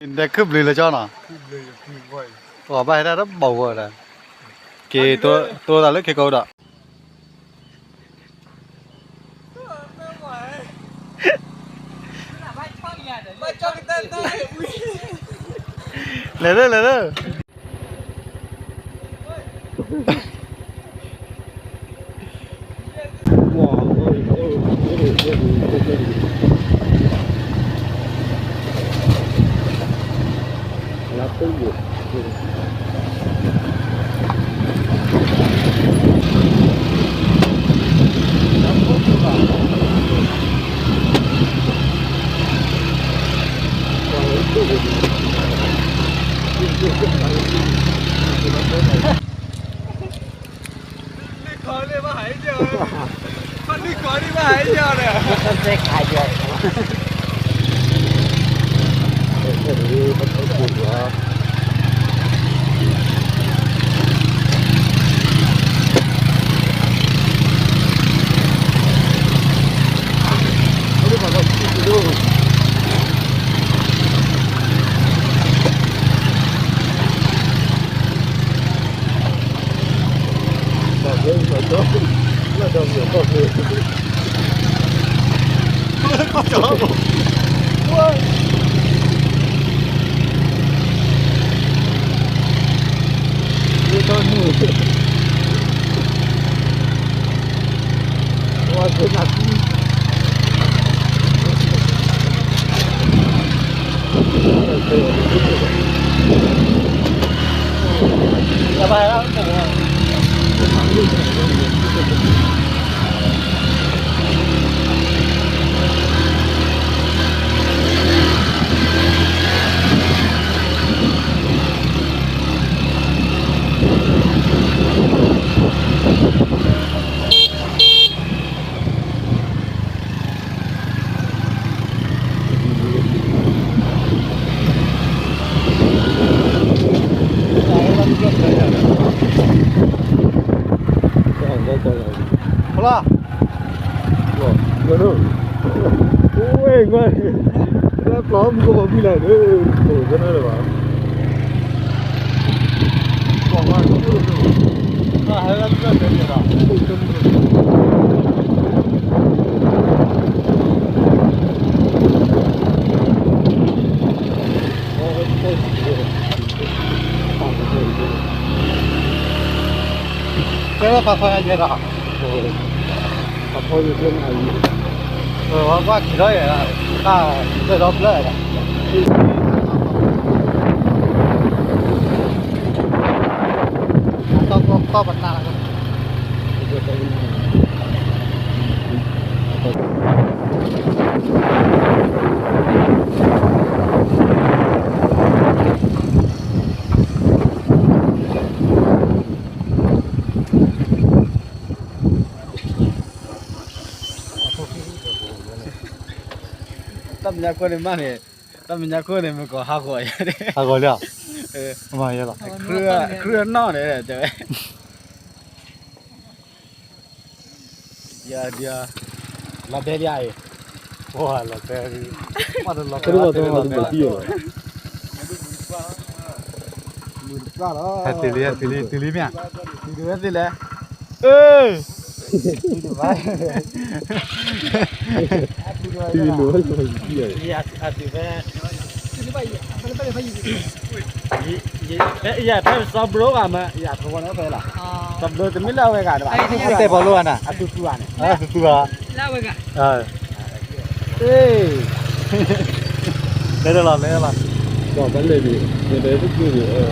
တဲခုၣ်ဘျုးလၢကၠီနီၤ, ပှၤဘၣ်ဟဲဒၣ်တဘၣ်ဝဲဒီး, က့ၤတိသးလၢခဲကိးဒီး, လဲၤလၢလဲၤလၢ ဖျါ, ဝဲ, လၢပျီမူကဘီဘံလၢ်ဒီး, ကနၢ်လၢၤဘၣ်, ကဲလၢပာ်ဖီယဲဒီး, ပာ်ဖီယဲကျဲမးအံၤ, ဝဲကွၢ်ခံထီၣ်ယဲ, တၢ်ကျဲဒီဖျၢၣ်ဒီး, အတၢ်ကီပနၢ်လီၤ. တၢ်မဲာ်ညါခိၣ်န့ၣ်မးန့ၣ်, တၢ်မဲာ်ညါခိၣ်န့ၣ် မ့ၢ်ကီၤဟးဂီၤယဲ, ဟးဂီၤလံဧါ, မၤယဲလီၤ, ခရၢနီၣ်န့ၣ်တဲဝဲ, ယၤဒံး, လီၤတဲဒံးအံၤ, လီၤတဲ, လီၤတဲ, မုၢ်တပှၢ်လီၤ, ဟဲတုၤလံ, ဟဲတုၤလံ, တုၤလံမ့ၢ်ဧါ, တုၤဝဲသ့လဲၣ်, အ့, တုၤလံ, အတုၤဖဲ ယၤဖဲစီၤဘျိဂၤမး ယၤထဝီန့ၣ်ဖဲလီၤ, စီၤဘျိတမ့ၢ်လၢအဝဲဂၤတဘၣ်, တဲပီလိဂၤန့ၣ်, အတူတူဂၤန့ၣ်, အတူတူဂၤ, လၢဝဲဂၤ, အ့, လဲၤလီၤ လဲၤလီၤ, ဘၣ်လဲၤဒံး, လဲၤတကျိၤဒံး,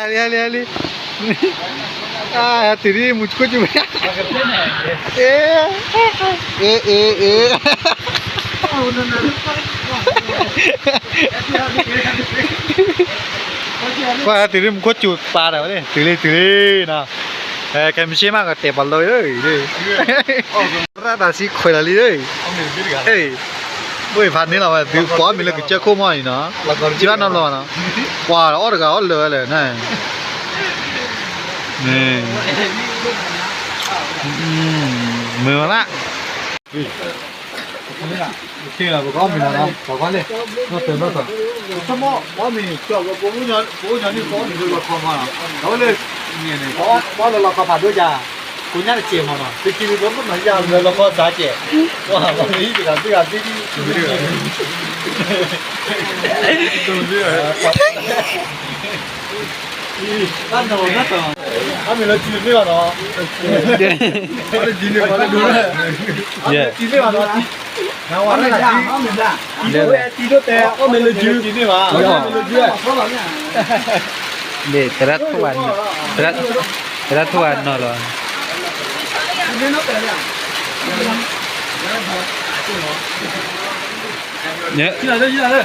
လံ လံ လံ လံ အါ တုၤဒ်မူခိၣ်စူၤ အ့ အ့ အ့ အ့ ကွၢ်တုၤဒ်မူခိၣ်စူၤပာ်ဒီးဝဲန့ၣ် တုၤလံ တုၤလံနီၤ ခဲမုၢ်ဆ့ၣ်မးကတဲာ်ပှၤလိၤ ရၣ်တၢ်ဆံခွဲးလီၤလံ ဘိၣ်ဖးန့ၣ်လီၤဝဲ သုပှၤအီၣ်မ့ၤလၢကစၢၢ်ခိၣ်မီၢ်အံၤနီၤ စံးဘၣ်နီတဘျီနီၤ ပှၤအီၣ်တဂၤအီၣ်လၢာ်ဝဲလဲၣ်န့ၣ် မုာ်မး ပကအီၣ်မ့ၤနီၤနီၤ ပှၤကွၢ်လဲၣ် နီၢ်တၢၤနီၢ်တၢၤ ဆိကမိၣ် ပအီၣ်မ့ၤ ပအိၣ်ညီနုၢ် ပအီၣ်မ့ၤလၢလီခီမီၢ်နီၤ အဝဲလၢ န့ၣ်န့ၣ် ပအီၣ်လၢလီခီဖးဒိၣ်ယၤ ကိညါတစဲးမီၢ်နီၤ သုခံလၢပမၤယၤလၢလီခီစးစဲး ပှၤမၤမ့ၢ်တဂၤသ့ၣ်ဂၤသ့ၣ် ဘၣ်နီၤနီၢ်တၢၤ အီၣ်မ့ၤလၢစုန့ၢ်ဘၣ်နီၤ အီၣ်လၢစုန့ၢ်ဘၣ်နီၤ အီၣ်မ့ၤလၢစုန့ၢ်ဘၣ်နီၤ အီၣ်မ့ၤလၢစုန့ၢ်ဘၣ် န့ၣ် သရၣ်ထိၣ်ဝဲနီၤ သရၣ်ထိၣ်ဝဲနီၤလီၤ န့ၣ် န့ၣ်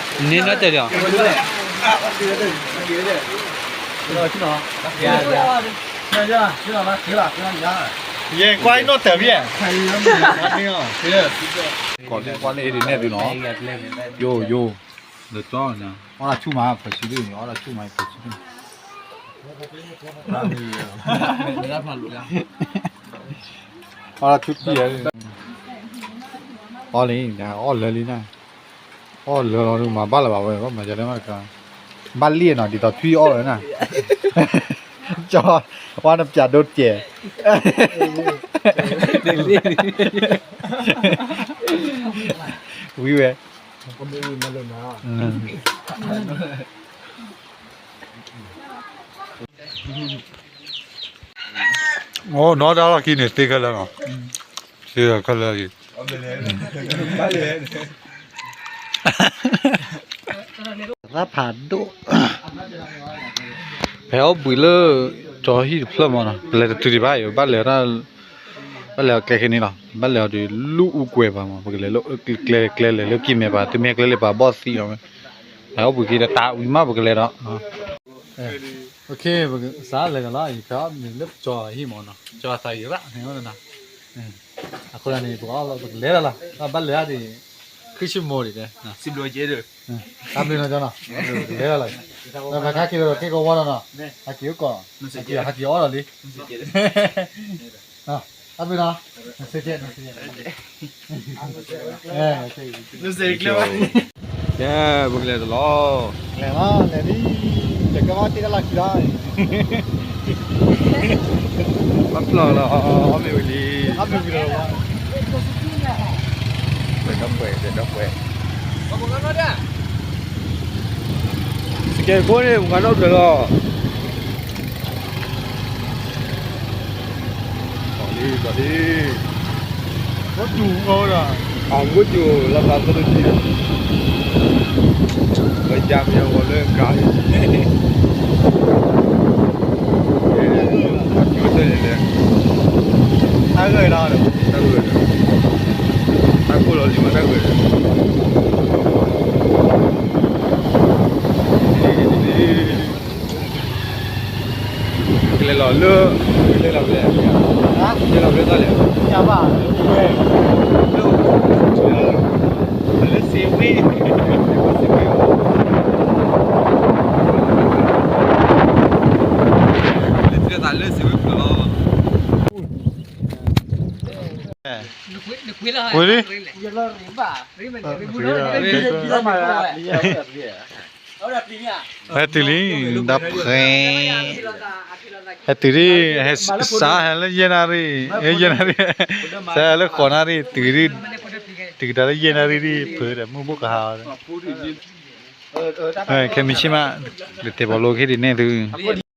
နီၢ်တၢၤလီၤ ယကွၢ်နီၢ်တၢၤဘၣ် ကီးလံ ကွၢ်လံဒ်န့ၣ်သုနီၤ ယိယိ လၢတီၢ်န့ၣ် အီၣ်ဒၣ်ဆူၣ်မး ဖၢဆူၣ်ဒ်န့ၣ် အီၣ်ဒၣ်ဆူၣ်မး ဖၢဆူၣ်ဒ်န့ၣ် အီၣ်ဒၣ်ဆူၣ်တံၢ် အီၣ်လံ အီၣ်လၢာ်လံနၤ အီၣ်လၢာ်လီၤ မၤဘၣ်လၢၤဘၣ်ဝဲ မၤယၤလၢမၤတခါ ဘၣ်လံနီၤ ဒ်သိးထွံၣ်အီၣ်ဝဲနၤ ကၠီ ဝါနပျးဒိတကဲး ဝံၤဝဲ အိၣ်နီတၢ်လီၢ်ခံန့ၣ် သ့ခဲလၢာ်လီၤ သ့ခဲလၢာ်လီၤ သးဖးဒိၣ် ဖဲအီၣ်ဘှံးလၢ ကၠီဟံၣ်တဖျၢၣ်မးနီၤ ပလဲၤတတုၤဒံးဘၣ်အံၤ ဘၣ်လဲၤ ဘၣ်လဲၤအီၤကျဲခဲန့ၣ်လီၤ ဘၣ်လဲၤအီၤဒီးလူၢ်အူကွဲၤပှၤမး ပကလဲၤလၢ ကျဲ ကျဲလဲၤလၢကံၢ်မဲပှၤ သုမ့ၢ်ကျဲလဲၤပှၤဘီၣ်သံလီၤ ဖဲအီၣ်ဘှံးက့ၤဒီးတၢ်ဝံၤမး ပကလဲၤဒီး ပကစးလဲၤဒီးလီၤ ယဖဲအီၣ်မ့ၤလၢကၠီဟံၣ်မးနီၤ ကၠီသးယံၤရၣ်န့ၣ်နီၤ အဃိန့ၣ် ပကအီၣ်လီၤ ပကလဲၤဒီးလီၤ ဘၣ်လဲၤဒၣ်ဒံး ခံဆံမိၢ်ဒံး စံးဘျုးက့ၤဒီး တၢ်ဘျုးနီၤကၠီနီၤ ပကလဲၤဒီးလီၤ ပဟဲက့ၤဒီးက့ၤကဝီၤနီၤနီၤ ဟဲက့ၤအိၣ်ကီး ဟဲက့ၤအီၣ်ဒီးလံ တၢ်ဘျုးနီၤ နစ့ကဲ နစ့ကဲ ကဲ ပကလဲၤတလီၤ လဲၤလီၤ လဲၤလံ တကဲဘၣ်တ့တၢ်လီၢ်ခံလီၤ ဘၣ်ဖျီၣ်လီၤ အီၣ်မ့ၤဝံၤလံ အီၣ်မ့ၤဝံၤလီၤ ဒီးပှဲၤ ဒီးပှဲၤ စကဲခိၣ်န့ၣ် ပှၤနီၣ်ဖျၢၣ်လီၤ လီၤလံ လီၤလံ မူတူၢ်အီၤဒၣ် အမူတူၢ်လီၤသးသိတကံၢ် ပယါမ့ၢ်အဂီၢ်လၢကါအံၤ အကၠိတၢ်န့ၣ်လဲၣ် တၢ်ဂၢၢ်လီၤ တၢ်ဂၢၢ် တၢ်ကိၢ်လီၤလံမးတၢ်ဂၢၢ် ကလဲၤလီၤလၢ ကလဲၤလီၤဖဲလဲၣ် ကလဲၤလီၤဖဲလဲၣ် လၢစ့ဝ့ၢ် လၢစ့ဝ့ၢ် လၢစ့ဝ့ၢ်ဖျၢၣ်လီၤ ကွၢ်လံ ဟဲတုၤလံ ဒီးဖဲ ဟဲတုၤလံ ဟဲစးဟဲလၢယဲၢ်နၣ်ရံၣ် ယဲၢ်နၣ်ရံၣ် စးဟဲလၢဃိးနၣ်ရံၣ် တုၤလံ တုၤကတၢၢ်လၢယဲၢ်နၣ်ရံၣ်ဒ် ဖုဒီးမုၢ်ဘိၣ်ကဟါအီၤ ခဲမုၢ်ဆ့ၣ်မး တတဲာ်ပီးလိခဲဒ်န့ၣ်သု